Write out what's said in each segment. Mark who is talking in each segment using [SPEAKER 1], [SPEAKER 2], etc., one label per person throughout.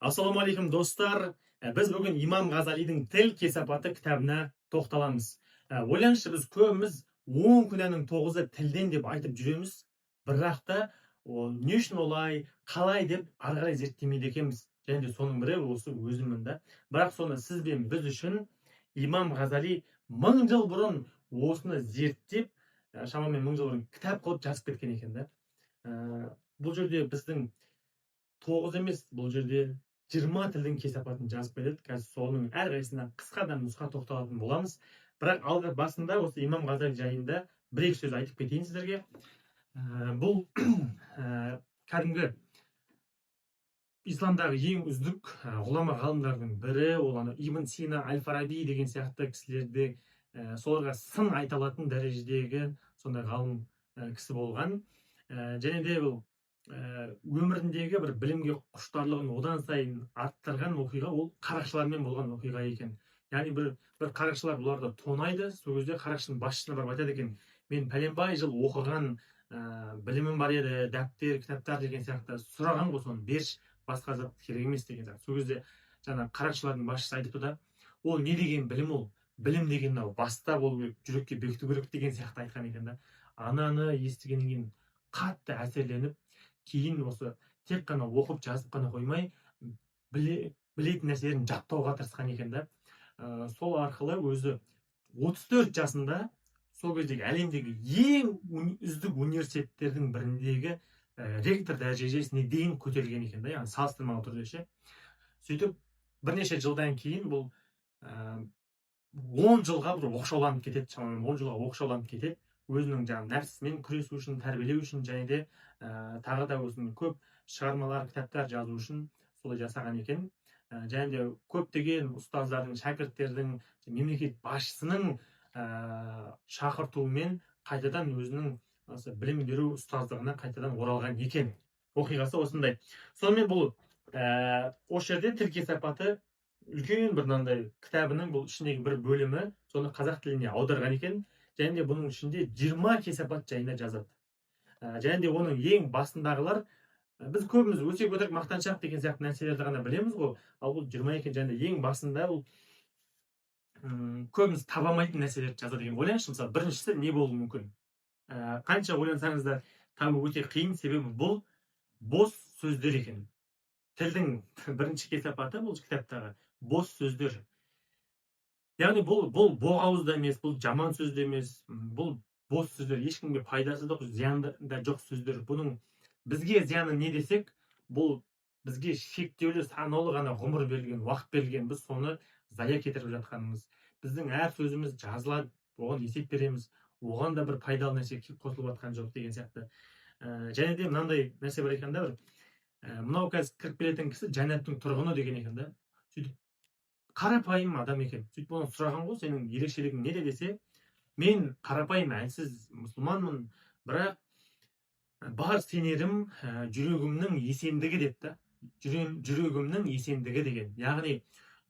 [SPEAKER 1] Ассалаумағалейкум, достар! Біз бүгін Имам Ғазалидің «Тіл кесапаты» кітабына тоқталамыз. Ойлаңызшы, біз көбіміз 10 күнәнің тоғызы тілден деп айтып жүреміз, бірақ та ол не үшін олай, қалай деп ары қарай зерттемейді екенбіз. Және де соның бірі осы өзіммін да. Бірақ соны сіз бен біз үшін Имам Ғазали 1000 жыл бұрын осыны зерттеп, шамамен 1000 жыл бұрын кітап қылып жазып кеткен екен да. Бұл жерде біздің тоғыз емес, бұл жерде 20 тілдің кесапатын жазып кетеді. Қазір соның әрқайсысына қысқа да нұсқа тоқталатын боламыз. Бірақ алғы басында осы Имам Ғазали жайында бір екі сөз айтып кетейін сіздерге. Бұл кәдімгі исламдағы ең үздік ғұлама ғалымдардың бірі. Ол ана Ибн Сина, әл Фараби деген сияқты кісілерді, соларға сын айта алатын дәрежедегі сондай ғалым кісі болған. Және де бұл өміріндегі бір білімге құштарлығын одан сайын арттырған оқиға ол қарақшылармен болған оқиға екен. Яғни бір қарақшылар бұларды тонайды. Сол кезде қарақшының басшысына барып айтады екен: «Мен пәленбай жыл оқыған білімім бар еді, дәптер, кітаптар деген сияқты сұраған ғой, соны берші, басқа зат керек емес», — деген сияқты. Сол кезде жаңағы қарақшылардың басшысы айтыпты да: «Ол не деген білім? Ол білім деген мынау баста болу керек, жүрекке бекіту керек», — деген сияқты айтқан екен да. Ананы естігеннен кейін қатты әсерленіп, кейін осы тек қана оқып жазып қана қоймай, білетін нәрселерін жаттауға тырысқан екен да. Сол арқылы өзі 34 жасында сол кездегі әлемдегі ең үздік университеттердің біріндегі ректор дәрежесіне дейін көтерілген екен да, яғни салыстырмалы түрде ше. Сөйтіп бірнеше жылдан кейін бұл 10 жылға бір оқшауланып кетеді, шамамен 10 жылға оқшауланып кетеді, өзінің жаңағы нәпсісімен күресу үшін, тәрбиелеу үшін және де тағы да өзінің көп шығармалар, кітаптар жазу үшін солай жасаған екен. Және де көптеген ұстаздардың, шәкірттердің, мемлекет басшысының шақыртуымен қайтадан өзінің осы білім беру ұстаздығына қайтадан оралған екен. Оқиғасы осындай. Сонымен бұл осы жерде «Тіл кесапаты» үлкен бір мынандай кітабының бұл ішіндегі бір бөлімі, соны қазақ тіліне аударған екен. Және де бұның ішінде 20 кесапат жайында жазады. Және де оның ең басындағылар, біз көбіміз өсек, өтірік, мақтаншақ деген сияқты нәрселерді ғана білеміз ғой, ал бұл 20 екен. Және де ең басында бұл көбіміз таба алмайтын нәрселерді жазады екен. Ойлаңызшы, мысалы, біріншісі не болуы мүмкін? Қанша ойлансаңыз да, табу өте қиын, себебі бұл бос сөздер екен. Тілдің бірінші кесапаты бұл кітаптағы бос сөздер. Яғни бұл боғауыз да емес, бұл жаман сөз де емес, бұл бос сөздер, ешкімге пайдасы да, зияны да жоқ сөздер. Бұның бізге зияны не десек, бұл бізге шектеулі, санаулы ғана ғұмыр берілген, уақыт берілген, біз соны зая кетіріп жатқанымыз. Біздің әр сөзіміз жазылады, оған есеп береміз, оған да бір пайдалы нәрсе қосылып жатқан жоқ деген сияқты. Және де мынандай нәрсе бар екен да, бір мынау қазір кіріп келетін кісі жәннаттың тұрғыны деген екен да. Сөйтіп қарапайым адам екен. Сөйтіп одан сұраған ғой: «Сенің ерекшелігің неде?» — десе, «Мен қарапайым, әлсіз мұсылманмын, бірақ бар сенерім жүрегімнің есендігі», — депті. Жүрегімнің есендігі деген, яғни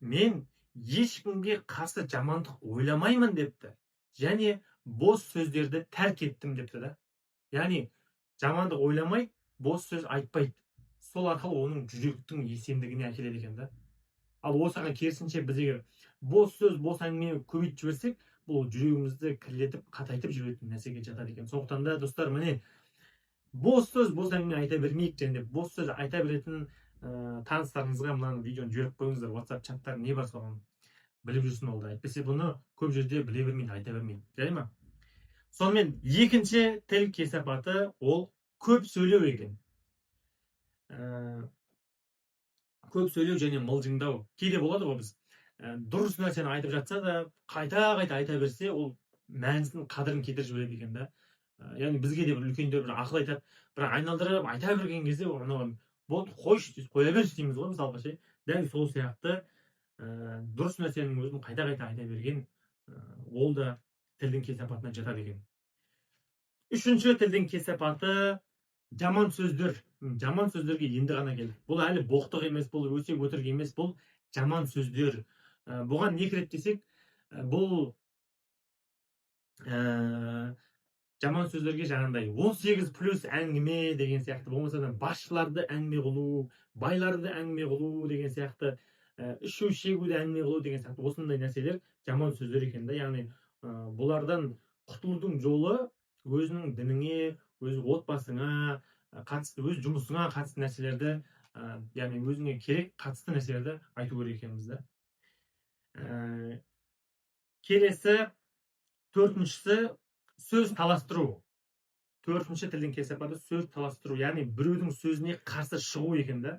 [SPEAKER 1] мен ешкімге қарсы жамандық ойламаймын депті және бос сөздерді тәрк еттім депті да. Яғни жамандық ойламайды, бос сөз айтпайды, сол арқылы оның жүректің есендігіне әкеледі екен да. Ал осыған керісінше біз егер бос сөз, бос әңгіме көбейтіп жіберсек, бұл жүрегімізді кірлетіп, қатайтып жіберетін нәрсеге жатады екен. Сондықтан да, достар, міне, бос сөз, бос әңгіме айта бермейік. Және де бос сөз айта беретін таныстарыңызға мына видеоны жіберіп қойыңыздар, WhatsApp чаттар не бар, соған біліп жүрсін ол да. Әйтпесе бұны көп жерде біле бермейді, айта бермейді. Жарай ма? Сонымен екінші тіл кесапаты ол көп сөйлеу екен. Көп сөйлеу және мылжыңдау. Кейде болады ғой, біз дұрыс нәрсені айтып жатса да, қайта қайта айта берсе, ол мәнісін, қадірін кетіріп жібереді екен да. Яғни бізге де бір үлкендер бір ақыл айтады, бірақ айналдырып айта берген кезде анау «болды, қойшы, қоя берші» дейміз ғой, мысалға ше. Дәл сол сияқты дұрыс нәрсенің өзін қайта қайта айта берген, ол да тілдің кесапатына жатады екен. Үшінші тілдің кесапаты — жаман сөздер. Жаман сөздерге енді ғана келдік. Бұл әлі боқтық емес, бұл өсек, өтірік емес, бұл жаман сөздер. Бұған не кіреді десек, бұл Жаман сөздерге жаңағындай 18+ әңгіме деген сияқты, болмаса да басшыларды әңгіме қылу, байларды әңгіме қылу деген сияқты, ішу шегуді әңгіме қылу деген сияқты, осындай нәрселер жаман сөздер екен да. Яғни бұлардан құтылудың жолы өзінің дініңе, өз отбасыңа қатысты, өз жұмысыңа қатысты нәрселерді, яғни өзіңе керек қатысты нәрселерді айту керек екенбіз да. Келесі төртіншісі — сөз таластыру. Төртінші тілдің кесапаты — сөз таластыру, яғни біреудің сөзіне қарсы шығу екен да.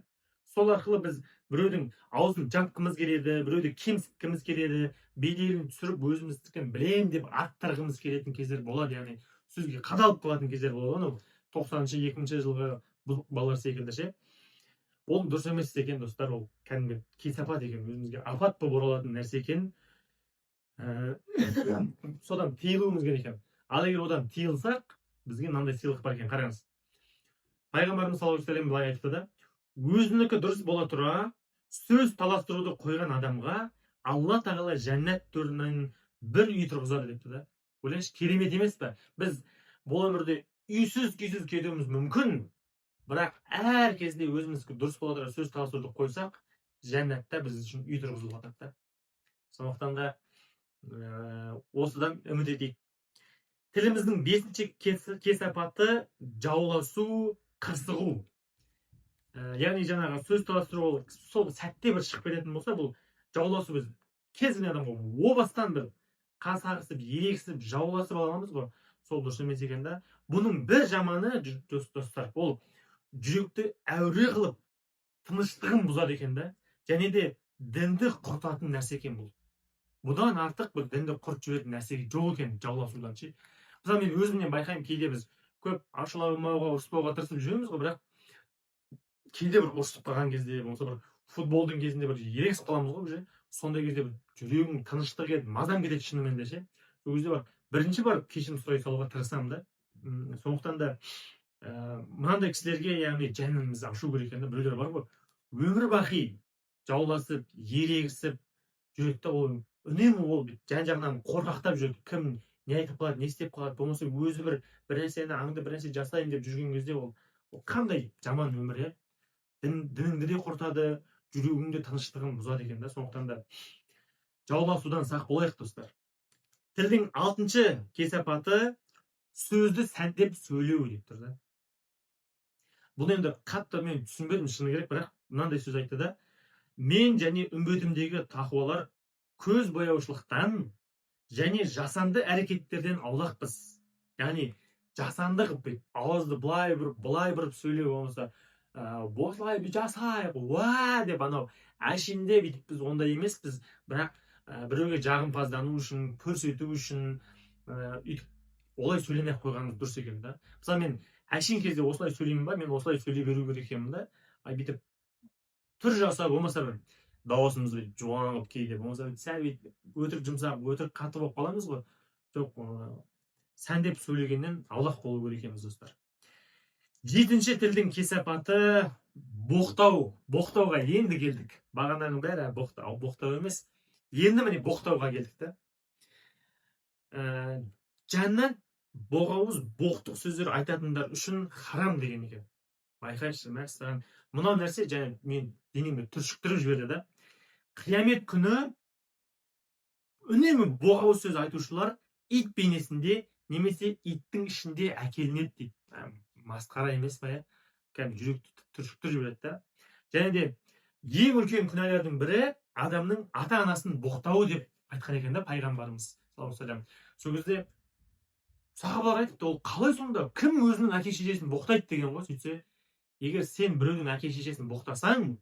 [SPEAKER 1] Сол арқылы біз біреудің аузын жапқымыз келеді, біреуді кемсіткіміз келеді, беделін түсіріп, өзіміздікін білем деп арттырғымыз келетін кездер болады. Яғни сөзге қадалып қалатын кездер болады, анау 90-шы, 2000 жылғы бұзық балалар секілді ше. Ол дұрыс емес екен, достар, ол кәдімгі кесапат екен, өзімізге апат болып оралатын нәрсе екен. Содан тыйылуымыз керек екен. Ал егер одан тыйылсақ, бізге мынандай сыйлық бар екен. Қараңыз, пайғамбарымыз саллаллаху алейхи вассалам былай айтты да: «Өзінікі дұрыс бола тұра, сөз таластыруды қойған адамға Алла Тағала жәннат төрінен бір үй тұрғызады», — депті да. Ойлаңызшы, керемет емес пе? Біз бұл өмірде үйсіз күйсіз кетуіміз мүмкін, бірақ әр кезде өзіміздікі дұрыс бола тұра, сөз таластыруды қойсақ, жәннатта біз үшін үй тұрғызылып жатады да. Сондықтан да осыдан үміт етейік. Тіліміздің бесінші кесапаты — жауласу, қырсығу. Яғни жаңағы сөз таластыру ол сол сәтте бір шығып кететін болса, бұл жауласу — біз кез келген адамға о бастан бір қасағысып, ерегісіп, жауласып аламыз ғой, сол дұрыс емес екен да. Бұның бір жаманы, достар, ол жүректі әуре қылып, тыныштығын бұзады екен да. Және де дінді құртатын нәрсе екен бұл. Бұдан артық бір дінді құртып жіберетін нәрсе жоқ екен жауласудан ше. Мысалы, мен өзімнен байқаймын, кейде біз көп ашуланбауға, ұрыспауға тырысып жүреміз ғой, бірақ кейде бір ұрысып қалған кезде, болмаса бір футболдың кезінде бір ерегісіп қаламыз ғой уже. Сондай кезде бір жүрегің тыныштығы кетіп, мазам кетеді шынымен де ше. Сол кезде барып, бірінші барып кешірім сұрай салуға тырысамын да. Сондықтан да мынандай кісілерге, яғни жанымызды ашу керек екен да. Біреулер бар ғой, өмір бақи жауласып, ерегісіп жүреді да. Ол үнемі ол бүйтіп жан жағынан қорқақтап жүреді: кім не айтып қалады, не істеп қалады, болмаса өзі бір нәрсені аңдып, бір нәрсе жасайын деп жүрген кезде, ол қандай жаман өмір, иә? Дініңді де құртады, жүрегіңді де тыныштығын бұзады екен да. Сондықтан да жауласудан сақ болайық, достар. Тілдің алтыншы кесапаты — сөзді сәндеп сөйлеу деп тұр да. Бұл енді қатты мен түсінбедім, шыны керек, бірақ мынандай сөз айтты да: «Мен және үмбетімдегі тақуалар көз бояушылықтан және жасанды әрекеттерден аулақпыз». Яғни жасанды қылып, бүйтіп ауызды былай бұрып, былай бұрып сөйлеу, болмаса осылай жасайық уа деп, анау әшейінде бүйтіп, біз ондай емеспіз, бірақ біреуге жағымпаздану үшін, көрсету үшін өйтіп олай сөйлемей ақ қойғанымыз дұрыс екен да. Мысалы, мен әшейін кезде осылай сөйлеймін ба, мен осылай сөйлей беру керек екенмін да. А бүйтіп түр жасап, болмаса бір дауысымызды бүйтіп жуан қылып, кейде болмаса сәл бүйтіп өтірік жұмсақ, өтірік қатты болып қаламыз ғой. Жоқ, сәндеп сөйлегеннен аулақ болу керек екенбіз, достар. Жетінші тілдің кесапаты — боқтау. Боқтауға енді келдік. Бағананың бәрі боқтау, боқтау емес, енді міне боқтауға келдік та. Жәннат боғауыз, боқтық сөздер айтатындар үшін харам деген екен. Байқайшы, мәссаған, мынау нәрсе және мен денемді түршіктіріп жіберді да. Қиямет күні үнемі боғауыз сөз айтушылар ит бейнесінде немесе иттің ішінде әкелінеді дейді. Масқара емес па, иә? Кәдімгі жүректі түршіктіріп жібереді да. Және де ең үлкен күнәлардың бірі — адамның ата анасын боқтауы деп айтқан екен да пайғамбарымыз саллаллаху алейхи. Сол кезде сахабалар айтыпты: «Ол қалай сонда, кім өзінің әке шешесін боқтайды?» — деген ғой. Сөйтсе, егер сен біреудің әке шешесін боқтасаң,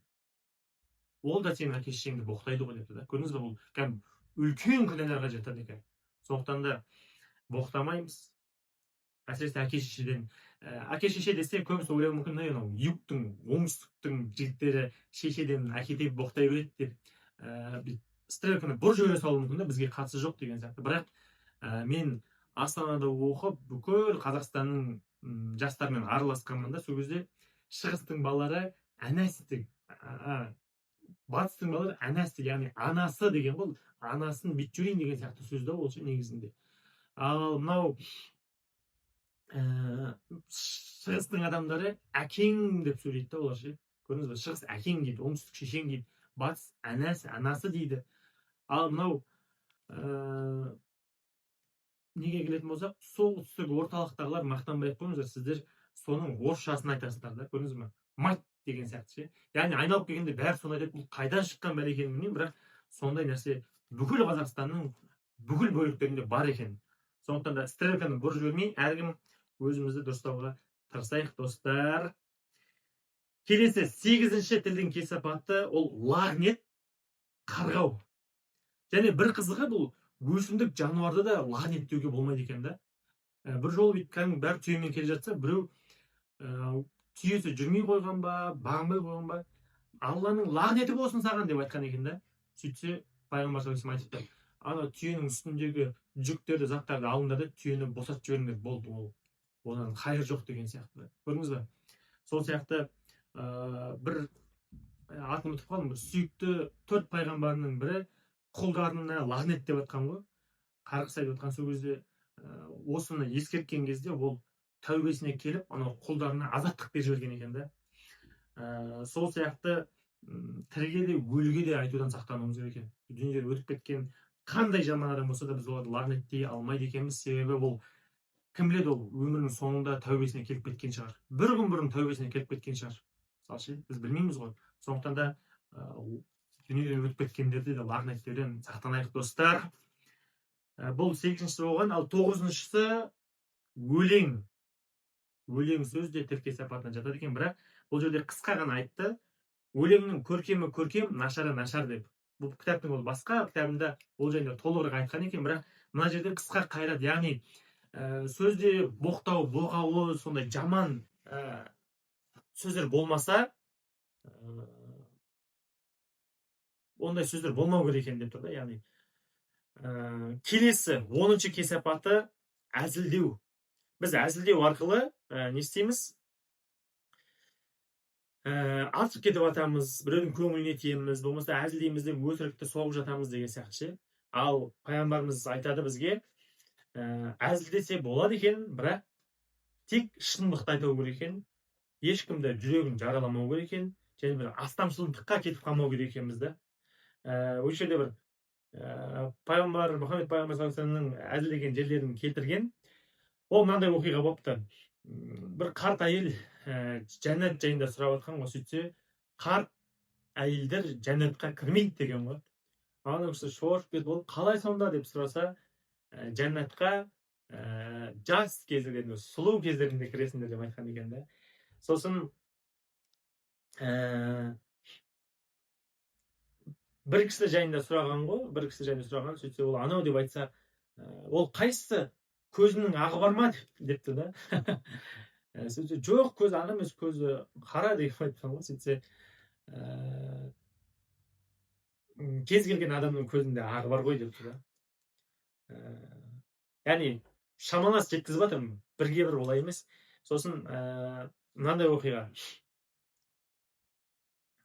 [SPEAKER 1] ол да сенің әке шешеңді боқтайды ғой депті да. Көрдіңіз ба, бұл кәдімгі үлкен күнәларға жатады екен. Сондықтан да боқтамаймыз, әсіресе әке шешеден. Әке шеше десе, көбісі ойлауы мүмкін: «Мынау югтың, оңтүстіктің жігіттері шешеден, әкеден боқтай береді», — деп бүйтіп стрелканы бұр жібере салуы мүмкін да, бізге қатысы жоқ деген сияқты. Бірақ мен Астанада оқып, бүкіл Қазақстанның жастарымен араласқанмын да. Сол кезде шығыстың балалары әнәсі, батыстың балалары әнәсі, яғни анасы деген ғой, анасын бүйтіп жіберейін деген сияқты сөз да ол ше негізінде. Ал мынау Шығыстың адамдары «әкең» деп сөйлейді да олар ше, көрдіңіз ба? Шығыс «әкең» дейді, оңтүстік «шешең» дейді, батыс «әнәсі», «анасы» дейді. Ал мынау неге келетін болсақ, солтүстік, орталықтағылар, мақтанбай ақ қойыңыздар, сіздер соның орысшасын айтасыздар да, көрдіңіз ба, «мать» деген сияқты ше. Яғни айналып келгенде бәрі соны айтады. Бұл қайдан шыққан бәле екенін білмеймін, бірақ сондай нәрсе бүкіл Қазақстанның бүкіл бөліктерінде бар екен. Сондықтан да стрелканы бұрып жібермей, әркім өзімізді дұрыстауға тырысайық, достар. Келесі, сегізінші тілдің кесапаты ол лағнет, қарғау. Және бір қызығы, бұл өсімдік, жануарды да лағнеттеуге болмайды екен да. Бір жолы бүйтіп кәдімгі бәрі түйемен келе жатса, біреу түйесі жүрмей қойған ба, бағынбай қойған ба, «Алланың лағнеті болсын саған» деп айтқан екен да. Сөйтсе, пайғамбар саллаллаху алейхи айтыпты: «Ана түйенің үстіндегі жүктерді, заттарды алыңдар да, түйені босатып жіберіңдер, болды, ол одан қайыр жоқ» деген сияқты. Көрдіңіз ба? Сол сияқты бір, атын ұмытып қалдым, бір сүйікті төрт пайғамбарының бірі құлдарына лағнет деп жатқан ғой, қарғыс айтып жатқан. Сол кезде осыны ескерткен кезде ол тәубесіне келіп, анау құлдарына азаттық беріп жіберген екен да. Сол сияқты тіріге де, өліге де айтудан сақтануымыз керек екен. Дүниеден өтіп кеткен қандай жаман адам болса да, біз оларды лағнеттей алмайды екенбіз. Себебі ол кім біледі, ол өмірінің соңында тәубесіне келіп кеткен шығар, бір күн бұрын тәубесіне келіп кеткен шығар, мысалы ше, біз білмейміз ғой. Сондықтан да дүниеден өтіп кеткендерді де лағнеттеуден сақтанайық, достар. Бұл сегізіншісі болған. Ал тоғызыншысы өлең. Өлең сөз де тіл кесапатына жатады екен, бірақ бұл жерде қысқа ғана айтты: өлеңнің көркемі көркем, нашары нашар деп. Бұл кітаптың, ол басқа кітабында ол жайында толығырақ айтқан екен, бірақ мына жерде қысқа қайырады. Яғни сөзде боқтау, боқауыз, сондай жаман сөздер болмаса, ондай сөздер болмау керек екен деп тұр да. Яғни келесі, 10-шы кесапаты әзілдеу. Біз әзілдеу арқылы не істейміз? Артық кетіп жатамыз, біреудің көңіліне тиеміз, болмаса әзілдейміз деп өтірікті соғып жатамыз деген сияқты ше. Ал пайғамбарымыз айтады бізге: әзілдесе болады екен, бірақ тек шындықты айту керек екен, ешкімді жүрегін жараламау керек екен және бір астамшылдыққа кетіп қалмау керек екенбіз да. Осы жерде бір пайғамбар Мұхаммед пайғамбар саллаллаху алейхи вассаламның әзілдеген жерлерін келтірген. Ол мынандай оқиға болыпты. Бір қарт әйел жәннат жайында сұрап жатқан ғой. Сөйтсе, қарт әйелдер жәннатқа кірмейді деген ғой. Ана кісі шошып кетіп, ол қалай сонда деп сұраса, жәннатқа жас кездерінде, сұлу кездерінде кіресіңдер деп айтқан екен да. Сосын бір кісі жайында сұраған ғой, бір кісі жайында сұраған. Сөйтсе, ол анау деп айтса, ол қайсысы, көзінің ағы бар ма депті да. Сөйтсе, жоқ, көзі ақ емес, көзі қара деп айтқан ғой. Сөйтсе, кез келген адамның көзінде ағы бар ғой депті да. Яғни шамалас жеткізіп жатырмын, бірге бір олай емес. Сосын мынандай оқиға: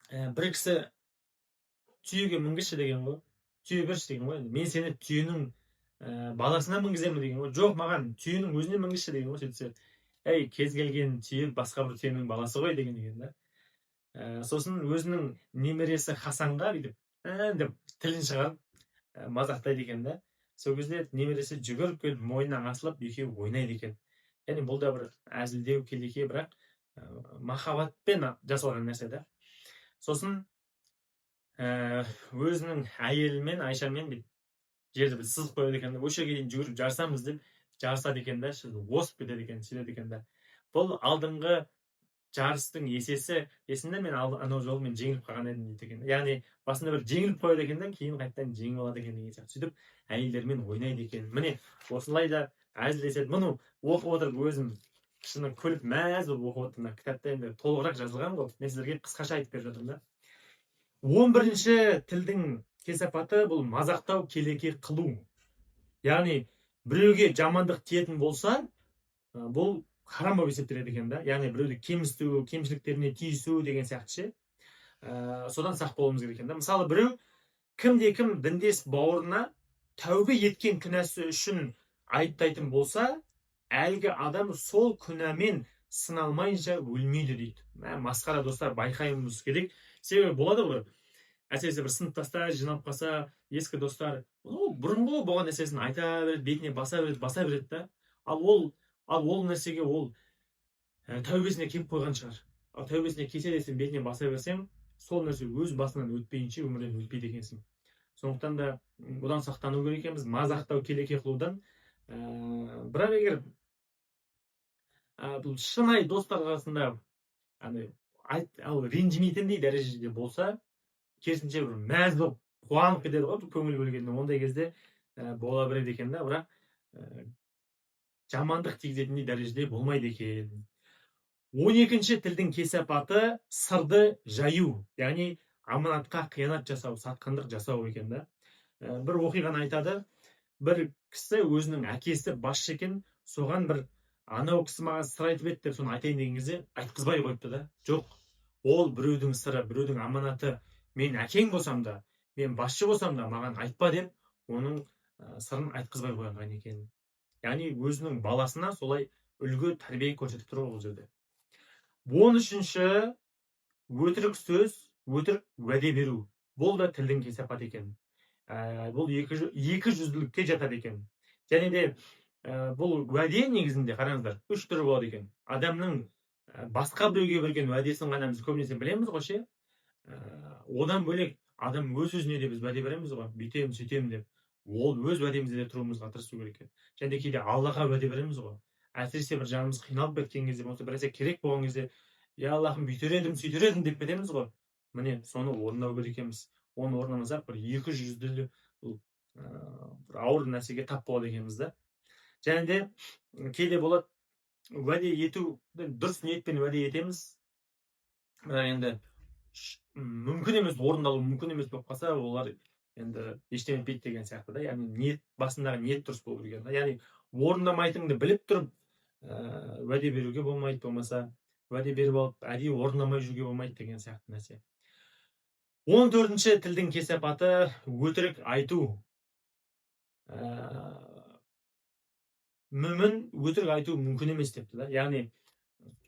[SPEAKER 1] бір кісі түйеге мінгізші деген ғой, түйе берші деген ғой. Енді мен сені түйенің баласына мінгіземін деген ғой. Жоқ, маған түйенің өзіне мінгізші деген ғой. Сөйтсе, әй, кез келген түйе басқа бір түйенің баласы ғой деген екен да. Сосын өзінің немересі Хасанға бүйтіп «ә» деп тілін шығарып мазақтайды екен да. Сол кезде немересі жүгіріп келіп, мойнына асылып, екеуі ойнайды екен. Яғни бұл да бір әзілдеу, келеке, бірақ махаббатпен жасалған нәрсе да. Сосын өзінің әйелімен, Айшамен бүйтіп жерді бір сызып қояды екен да, осы жерге дейін жүгіріп жарысамыз деп жарысады екен да. Озып кетеді екен. Сөйтеді екен да: бұл алдыңғы жарыстың есесі есімде, мен анау жолы мен жеңіліп қалған едім дейді екен. Яғни басында бір жеңіліп қояды екен да, кейін қайтадан жеңіп алады екен деген сияқты. Сөйтіп әйелдермен ойнайды екен. Міне, осылай да әзілдеседі. Мұны оқып отырып, өзім шыны күліп, мәз болып оқып отырмын. Мына кітапта енді толығырақ жазылған ғой, мен сіздерге қысқаша айтып беріп жатырмын да. 11-ші тілдің кесапаты бұл мазақтау, келеке қылу. Яғни біреуге жамандық тиетін болса, бұл харам болып есептеледі екен да. Яғни біреуді кемсіту, кемшіліктеріне тиісу деген сияқты ше. Содан сақ болуымыз керек екен да. Мысалы, біреу, кімде кім діндес бауырына тәубе еткен күнәсі үшін айыптайтын болса Әлгі адам сол күнәмен сыналмайынша өлмейді дейді. Мә, масқара, достар, байқауымыз керек. Себебі болады ғой, әсіресе бір сыныптастар жиналып қалса, ескі достар, ол бұрынғы болған нәрсесін айта береді, бетіне баса береді, баса береді да. Ал ол нәрсеге ол тәубесіне келіп қойған шығар. Ал тәубесіне келсе де, сен бетіне баса берсең, сол нәрсе өз басынан өтпейінше өмірден өтпейді екенсің. Сондықтан да бұдан сақтану керек екенбіз, мазақтау, келеке қылудан. Бірақ егер бұл шынайы достар арасында андай ал ренжімейтіндей дәрежеде болса, керісінше бір мәз болып қуанып кетеді ғой көңіл бөлгеніне, ондай кезде бола береді екен да. Бірақ жамандық тигізетіндей дәрежеде болмайды екен. 12-ші тілдің кесапаты — сырды жаю, яғни аманатқа қиянат жасау, сатқындық жасау екен да. Бір оқиғаны айтады. Бір кісі өзінің әкесі басшы екен, соған бір анау кісі маған сыр айтып еді деп, соны айтайын деген кезде айтқызбай қойыпты да. Жоқ, ол біреудің сыры, біреудің аманаты, мен әкең болсам да, мен басшы болсам да, маған айтпа деп, оның сырын айтқызбай қойған екен. Яғни өзінің баласына солай үлгі тәрбие көрсетіп тұр ғой бұл жерде. 13-ші — өтірік сөз, өтірік уәде беру. Бұл да тілдің кесапаты екен. Бұл екі жүзділікке жатады екен. Және де бұл уәде негізінде, қараңыздар, үш түрі болады екен. Адамның басқа біреуге берген уәдесін ғана біз көбінесе білеміз ғой ше. Одан бөлек адам өз өзіне де біз уәде береміз ғой, бүйтемін, сөйтемін деп. Ол өз уәдемізде де тұруымызға тырысу керек екен. Және де кейде Аллаға уәде береміз ғой, әсіресе бір жанымыз қиналып кеткен кезде, болмаса бір нәрсе керек болған кезде, я Аллахым, бүйтер едім, сөйтер едім деп кетеміз ғой. Міне, соны орындау керек екенбіз. Оны орындамасақ, бір екі жүзділі, бұл бір ауыр нәрсеге тап болады екенбіз да. Және де кейде болады, уәде ету, дұрыс ниетпен уәде етеміз, бірақ енді мүмкін емес, орындалу мүмкін емес болып қалса, олар енді ештеңе етпейді деген сияқты да. Яғни ниет, басындағы ниет дұрыс болу керек да. Яғни орындамайтыныңды біліп тұрып уәде беруге болмайды, болмаса уәде беріп алып, әдейі орындамай жүруге болмайды деген сияқты нәрсе. 14-ші тілдің кесапаты — өтірік айту. Мүмін өтірік айту мүмкін емес депті да. Яғни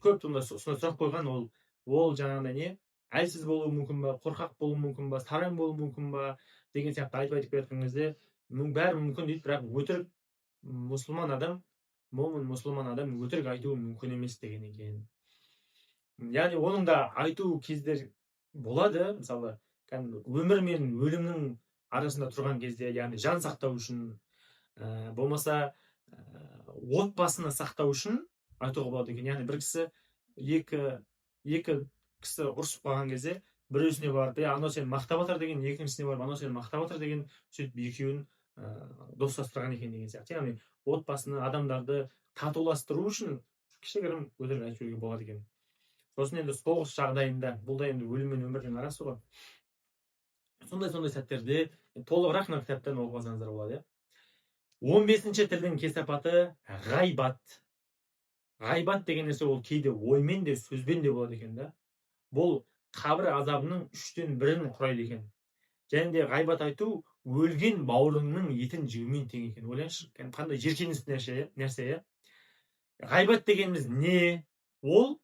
[SPEAKER 1] көп сондай сұрақ қойған. Ол жаңағындай не, әлсіз болуы мүмкін ба, қорқақ болуы мүмкін ба, сараң болуы мүмкін ба деген сияқты айтып келе жатқан кезде, бәрі мүмкін дейді, бірақ өтірік мұсылман адам, момын мұсылман адам өтірік айтуы мүмкін емес деген екен. Яғни оның да айту кездер болады, мысалы, кәдімгі өмір мен өлімнің арасында тұрған кезде, яғни жан сақтау үшін, болмаса отбасыны сақтау үшін айтуға болады екен. Яғни бір кісі, екі кісі ұрысып қалған кезде, біреусіне барып: «Е, анау сені мақтап жатыр», — деген, екіншісіне барып: «Анау сені мақтап жатыр», — деген, сөйтіп екеуін достастырған екен деген сияқты. Яғни отбасыны, адамдарды татуластыру үшін кішігірім өтірік айтып жіберуге болады екен. Сосын енді соғыс жағдайында, бұл да енді өлім мен өмірдің арасы ғой, сондай сәттерде. Толығырақ мына кітаптан оқып алсаңыздар болады, иә. 15-ші тілдің кесапаты — ғайбат. Ғайбат деген нәрсе ол кейде оймен де, сөзбен де болады екен да. Бұл қабір азабының үштен бірін құрайды екен. Және де ғайбат айту өлген бауырыңның етін жеумен тең екен. Ойлаңызшы, қандай жеркенішті нәрсе, иә. Ғайбат дегеніміз не? Ол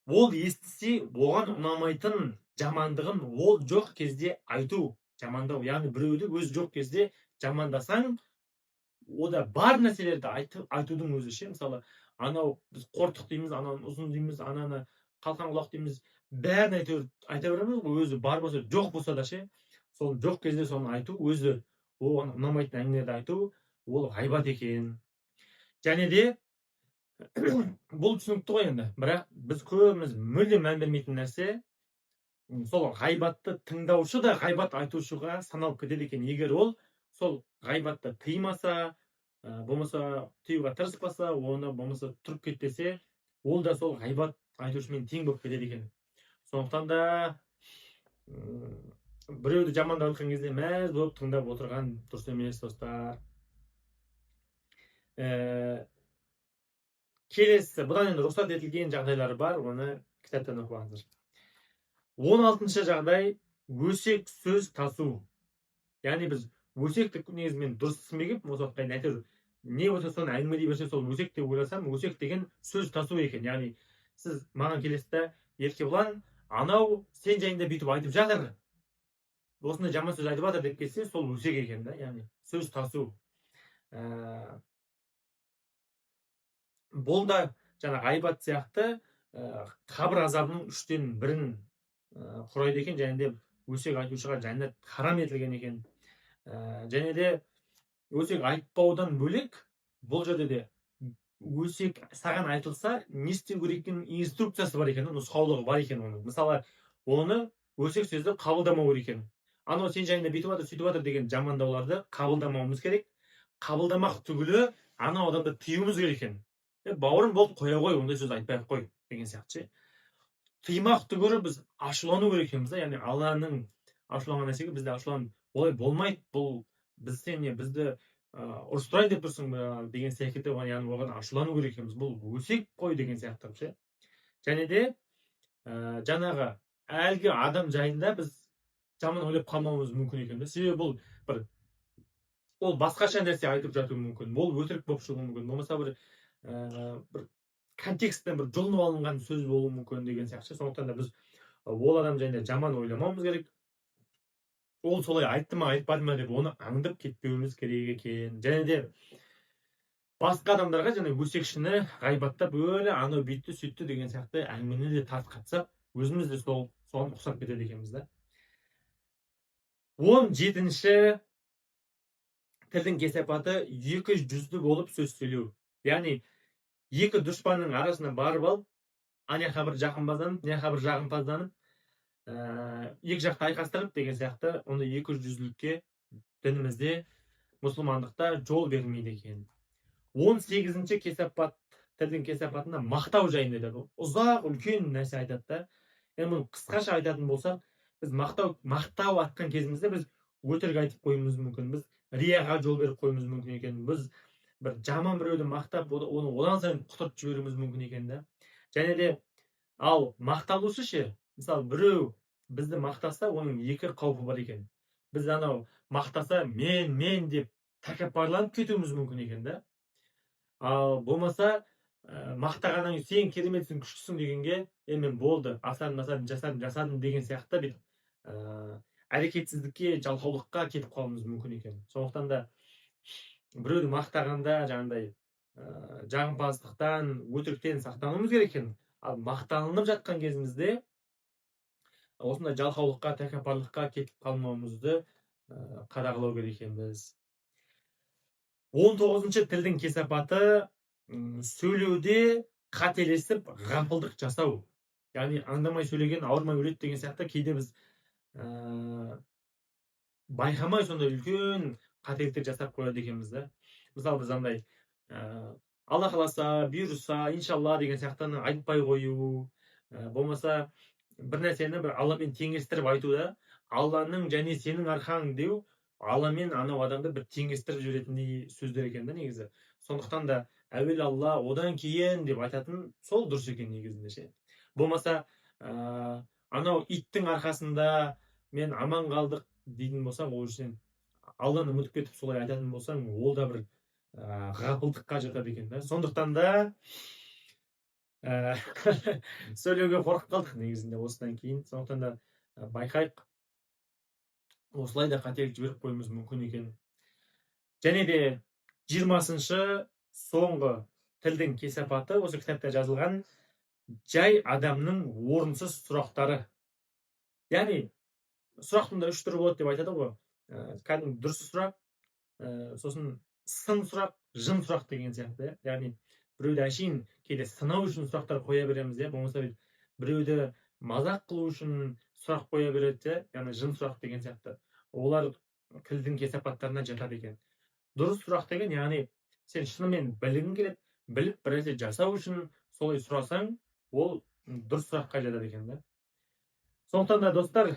[SPEAKER 1] естісе, оған ұнамайтын жамандығын ол жоқ кезде айту, жамандау. Яғни біреуді өзі жоқ кезде жамандасаң, ода бар нәрселерді айтудың өзі ше. Мысалы, анау біз қортық дейміз, ананы ұзын дейміз, ананы қалқан құлақ дейміз, бәрін әйтеуір айта береміз ғой, өзі бар болса, жоқ болса да ше. Сол жоқ кезде соны айту, өзі оған ұнамайтын әңгімелерді айту, ол ғайбат екен. Және де бұл түсінікті ғой енді, бірақ біз көбіміз мүлде мән бермейтін нәрсе, сол ғайбатты тыңдаушы да ғайбат айтушыға саналып кетеді екен. Егер ол сол ғайбатты тыймаса, болмаса тыюға тырыспаса, оны болмаса тұрып кет десе, ол да сол ғайбат айтушымен тең болып кетеді екен. Сондықтан да біреуді жамандап жатқан кезде мәз болып тыңдап отырған дұрыс емес, достар. Келесі, бұдан енді рұқсат етілген жағдайлары бар, оны кітаптан оқып алыңыздар. 16-шы жағдай — өсек сөз тасу. Яғни біз өсекті негізі мен дұрыс түсінбей келіппін осы уақытқа дейін. Әйтеуір Не болса, соны әңгімелей берсе, сол өсек деп ойласам, өсек деген сөз тасу екен. Яғни сіз маған келесіз да: «Еркебұлан, анау сен жайында бүйтіп айтып жатыр, осындай жаман сөз айтып жатыр», – деп келсе, сол өсек екен да, яғни сөз тасу. Бұл да жаңа ғайбат сияқты қабір азабының үштен бірін құрайды екен және де өсек айтушыға жәннат харам етілген екен. Және де өсек айтпаудан бөлек, бұл жерде де өсек саған айтылса, не істеу керек екенінің инструкциясы бар екен, нұсқаулығы бар екен оның. Мысалы, оны, өсек сөзді қабылдамау керек екен. Анау сен жайында бүйтіп жатыр, сөйтіп жатыр деген жамандауларды қабылдамауымыз керек. Қабылдамақ түгілі, анау адамды тыюымыз керек екен: «Е, бауырым, болды, қоя ғой, ондай сөз айтпай ақ қой», – деген сияқты ше. Тыймақ түгілі, біз ашулану керек екенбіз да, яғни Алланың ашуланған нәрсеге біз де ашуланып, олай болмайды, бұл біз сен не, бізді ұрыстырайын деп тұрсың ба деген секілді, яғни оған ашулану керек екенбіз, бұл өсек қой деген сияқты ше. Және де жаңағы әлгі адам жайында біз жаман ойлап қалмауымыз мүмкін екен да, себебі бұл бір ол басқаша нәрсе айтып жатуы мүмкін, ол өтірік болып шығуы мүмкін, болмаса бір контексттен бір жұлынып алынған сөз болуы мүмкін деген сияқты. Сондықтан да біз ол адам жайында жаман ойламауымыз керек, ол солай айтты ма, айтпады ма деп оны аңдып кетпеуіміз керек екен. Және де басқа адамдарға және өсекшіні ғайбаттап, өлі, анау бүйтті, сөйтті деген сияқты әңгімені де тарқатсақ, өзіміз де сол соған ұқсап кетеді екенбіз да. 17-ші тілдің кесапаты – екі жүзді болып сөз сөйлеу. Яғни екі дұшпанның арасына барып алып, ана жаққа бір жағымпазданып, мына жаққа бір жағымпазданып, екі жақты айқастырып деген сияқты, ондай екі жүзділікке дінімізде, мұсылмандықта жол берілмейді екен. 18-ші кесапат, тілдің кесапатында мақтау жайында айтады. Ұзақ, үлкен нәрсе айтады да. Енді мұны қысқаша айтатын болсақ, біз мақтау атқан кезімізде біз өтірік айтып қоюымыз мүмкін, біз рияға жол беріп қоюымыз мүмкін екен, біз бір жаман біреуді мақтап, оны одан сайын құтыртып жіберуіміз мүмкін екен да. Және де ал мақталушы ше? Мысалы, біреу бізді мақтаса, оның екі қаупі бар екен. Біз анау мақтаса, мен мен деп тәкаппарланып кетуіміз мүмкін екен да. Ал болмаса, мақтағаннан кейін, сен кереметсің, күштісің дегенге, е, мен болды, асадым, асадым, жасадым, жасадым деген сияқты бүйтіп әрекетсіздікке, жалқаулыққа кетіп қалуымыз мүмкін екен. Сондықтан да біреуді мақтағанда жаңағыдай жағымпаздықтан, өтіріктен сақтануымыз керек екен. Ал мақтанылып жатқан кезімізде осындай жалқаулыққа, тәкаппарлыққа кетіп қалмауымызды қадағалау керек екенбіз. 19-шы тілдің кесапаты – сөйлеуде қателесіп, ғапылдық жасау. Яғни аңдамай сөйлеген ауырмай өледі деген сияқты, кейде біз байқамай сондай үлкен қателіктер жасап қояды екенбіз да. Мысалы, біз андай Алла қаласа, бұйырса, иншалла деген сияқтыны айтпай қою, болмаса бір нәрсені бір Алламен теңестіріп айту да, Алланың және сенің арқаң деу, Алла мен анау адамды бір теңестіріп жіберетіндей сөздер екен да негізі. Сондықтан да әуелі Алла, одан кейін деп айтатын сол дұрыс екен негізінде ше. Болмаса анау иттің арқасында мен аман қалдық дейтін болсаң, ол сен Алланы ұмытып кетіп солай айтатын болсаң, ол да бір ғапылдыққа жатады екен да. Сондықтан да сөйлеуге қорқып қалдық негізінде осыдан кейін. Сондықтан да байқайық, осылай да қателік жіберіп қоюымыз мүмкін екен. Және де 20-шы, соңғы тілдің кесапаты осы кітапта жазылған – жай адамның орынсыз сұрақтары. Яғни сұрақтың да үш түрі болады деп айтады ғой: кәдімгі дұрыс сұрақ, сосын сын сұрақ, жын сұрақ деген сияқты, иә. Яғни біреуді әшейін кейде сынау үшін сұрақтар қоя береміз, иә, болмаса біреуді мазақ қылу үшін сұрақ қоя береді, иә, яғни жын сұрақ деген сияқты. Олар тілдің кесапаттарына жатады екен. Дұрыс сұрақ деген, яғни сен шынымен білгің келеді, біліп, бір нәрсе жасау үшін солай сұрасаң, ол дұрыс сұраққа жатады екен да. Сондықтан да, достар,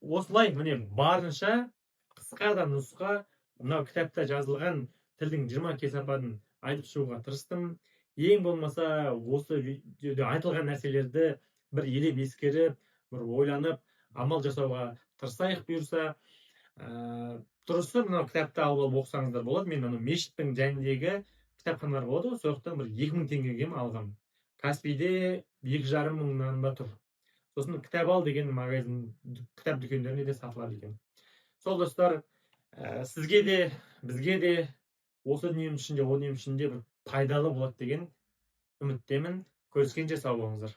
[SPEAKER 1] осылай, міне, барынша қысқа да нұсқа мынау кітапта жазылған тілдің 20 кесапатын айтып шығуға тырыстым. Ең болмаса осы видеода айтылған нәрселерді бір елеп ескеріп, бір ойланып, амал жасауға тырысайық, бұйырса. Дұрысы, мынау кітапты алып алып оқысаңыздар болады. Мен анау мешіттің жанындағы кітапханалар болады ғой, сол жақтан бір 2000 теңгеге ме алғанмын. Каспийде 2,5 мыңнан ба тұр. Сосын «Кітап ал» деген магазин, кітап дүкендерінде де сатылады екен. Сол, достар, сізге де, бізге де осы дүниенің ішінде, о дүниенің ішінде бір пайдалы болады деген үміттемін. Көріскенше, сау болыңыздар.